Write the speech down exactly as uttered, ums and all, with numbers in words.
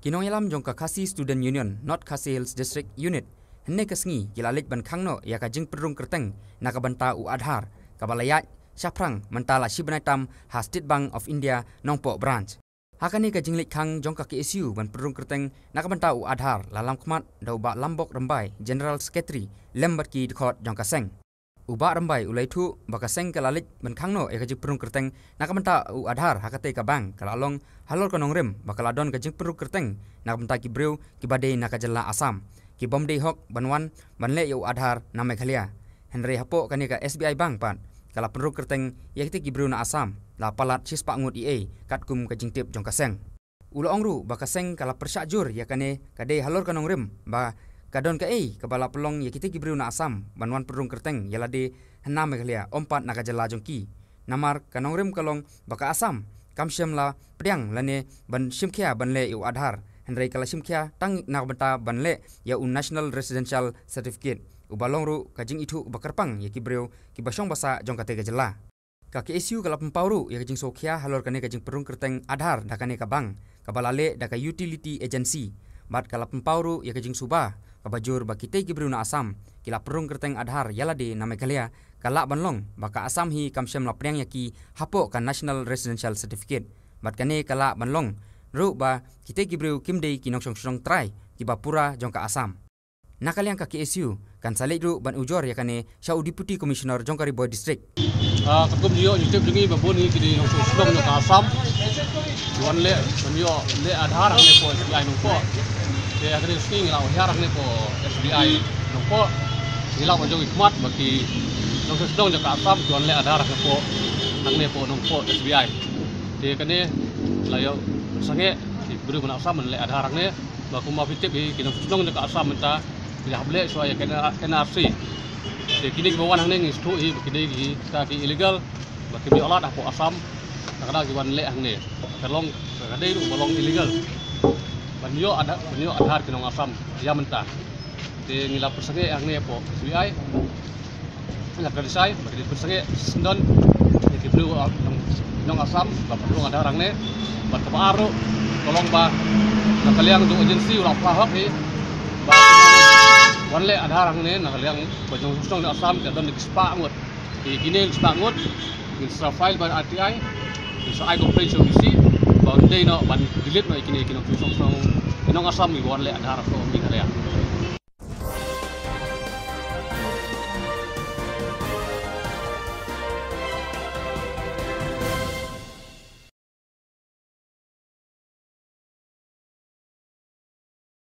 Ki nongïalam jong ka Khasi Student Union, North Khasi Hills District Unit, hynne ka sngi ki la leit ban khang noh ïa ka jingpynrung kyrteng na ka bynta u Aadhaar, kaba la ïaid shaphrang mynta la shi bnai tam ha State Bank of India Nongpoh Branch. Ha kane ka jingleit khang jong ka K S U ban pynrung kyrteng na ka bynta u Aadhaar la lam khmat da u Bah Lambok Rymbai, General Secretary, lem bad ki dkhot jong ka seng. U Bah Rymbai u la ïathuh ba ka seng ka la leit ban khang noh ïa ka jingpynrung kyrteng na ka bynta u Aadhaar ha katei ka bank ka la long halor ka nongrim ba ka la don ka jingpynrung kyrteng na ka bynta ki briew kiba dei na ka jylla Assam, ki bym dei hok ban wan ban leh ïa u Aadhaar na Meghalaya. Hynrei hapoh kane ka S B I Bank pat ka la pynrung kyrteng ïa kitei ki briew na Assam la palat shispah ngut eiei katkum ka jingtip jong ka seng. U la ong ruh ba ka seng ka la pyrshah jur ïa kane ka dei halor ka nongrim ba ka don kaei kaba la pynlong ïa kitei ki briew na Assam ban wan pynrung kyrteng ïa lade hynne Meghalaya, ym pat na ka jylla jong ki. Namar ka nongrim ka long ba ka Assam kam shym la pdiang lane ban shim khia ban leh ïa u Aadhaar, hynrei ka la shim khia tang na ka bynta ban leh ïa u National Residential Certificate, uba long ruh ka jingithuh ba kyrpang ïa ki briew kiba shong ba sah jong katei ka jylla. Ka K S U ka la pynpaw ruh ïa ka jingsngewkhia halor kane ka jingpynrung kyrteng Aadhaar da kane ka bank kaba la leh da ka Utility Agency, bad ka la pynpaw ruh ïa ka jingsuba kaba jur ba kitei ki briew na Assam ki la pynrung kyrteng Aadhaar ïa lade na Meghalaya, ka lah ban long ba ka Assam hi kam shym la pdiang ïa ki hapoh ka National Residential Certificate, bad kane ka lah ban long ruh ba kitei ki briew kim dei ki nongshong shnong trai kiba pura jong ka Assam. Na ka liang ka K S U kan sa leit ruh ban ujor ïa kane sha u Deputy Commissioner jong ka Ri Bhoi District. Ah, katkum ju ïoh ju tip jong ngi ba bun ngi ki dei nongshong shnong jong ka Assam. Ju wan leh, ban ïoh leh Aadhaar hangne hapoh S B I Nongpoh. Te ha kane ka sngi ngi la hiar hangne hapoh S B I Nongpoh. Ngi la wan jong i khmat ba ki nongshong shnong jong ka Assam ki wan leh Aadhaar hangne hapoh, hangne hapoh Nongpoh S B I. Te kane la ïoh sangeh ki briew na Assam ban leh Aadhaar hangne. Ba kumba phi tip hi, ki nongshong shnong jong ka Assam mynta ki la hap leh shuwa ïa ka N R C. Te kine kiba wan hangne ngi sngewthuh hi ba kine kita ki illegal, ba kim ïoh lad hapoh Assam. Ka dei ki wan leh hangne, ka long, ka dei ruh ba long illegal ban ïoh Aadha-, ban ïoh Aadhaar ki nong Assam ïa mynta. Te ngi la pyrsangeh hangne hapoh S B I. Nga ka dei shai ba ki dei pyrsangeh syndon ïa ki briew, ah, nong, nong Assam ba pynrung Aadhaar hangne. Bad kaba ar ruh ka long ba na ka liang jong agency u la phah hok hi ba wan leh Aadhaar hangne na ka liang ba nongshong shnong Assam ka don da ki spah ngut. Te kine spah ngut ngin sa file bad R T I, ngin sa ai complaint sha U D C ba un dei noh ban delete noh ïa kine ki nongshong shnong, ki nong Assam kiba wan leh Aadhaar hapoh Meghalaya.